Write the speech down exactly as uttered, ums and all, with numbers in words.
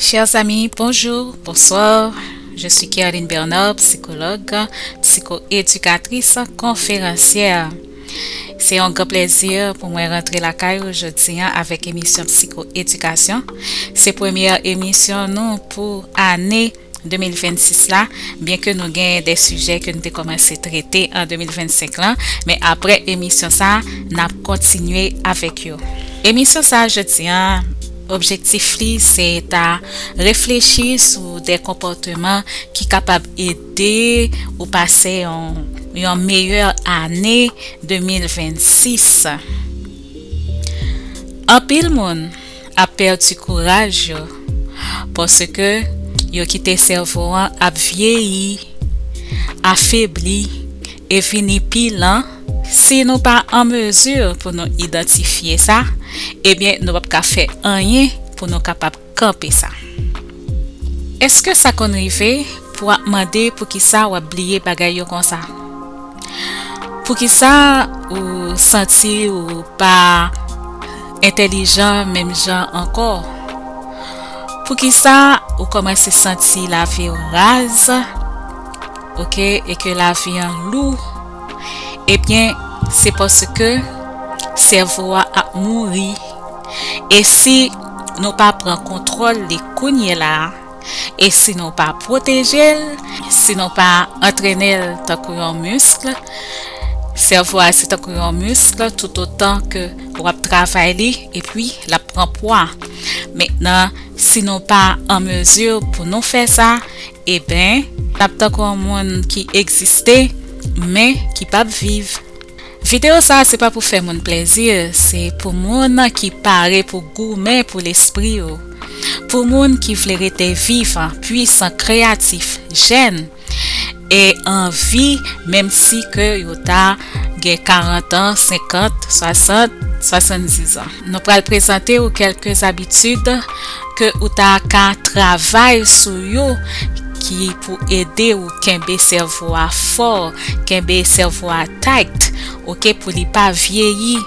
Chers amis, bonjour, bonsoir. Je suis Kerline Bernard, psychologue, psycho-éducatrice, conférencière. Se yon gran plèzi pou mwen rantre lakay ou jodi a avèk emisyon psiko-edikasyon. Se premyè emisyon nou pou ane de mil vennsis la, byen ke nou gen de sijè ke nou te kòmanse trete an de mil vennsenk lan, men apre emisyon sa, n ap kontinye avèk yo. Emisyon sa jodi a, objektif li se ta reflechi sou de konpòteman ki kapab ede ou pase yon, yon meyè ane de mil vennsis. Anpil moun ap pèdi kouraj yo, paske yo kite sèvo an ap vyeyi, afebli, e vini pi lan. Si nou pa an mezi pou nou idantifye sa, ebyen, nou p ap ka fè anyen pou nou kapab kanpe sa. Èske sa konn rive pou w ap mande poukisa w ap bliye bagay yo konsa? Poukisa ou santi ou pa entèlijan menm jan ankò? Poukisa ou kòmanse santi lavi w raz, oke, e ke lavi an lou? Ebyen, se paske sèvo a ap mouri. E si nou pa pran kontwòl li kounye la a, e si nou pa pwoteje l, si nou pa antrene l tankou yon misk, sèvo a se tankou yon misk, toutotan ke w ap travay li, epi l ap pran pwa. Mentnan, si nou pa an mezi pou nou fè sa, eben, n ap tankou yon moun ki egziste, men ki p ap viv. Videyo sa a se pa pou fè moun plèzi, se pou moun ki pare pou goumen pou lespri yo. Pou moun ki vle rete vivan, pwisan, kreyatif, jèn, e anvi, menm si ke yo ta gen karant an, senkant, swasant, swasanndis an. Nou pral prezante ou kèlke abitid ke ou ta ka travay sou yo ki pou ede ou kenbe sèvo a fò, kenbe sèvo a tight, oke, pou li pa vyeyi.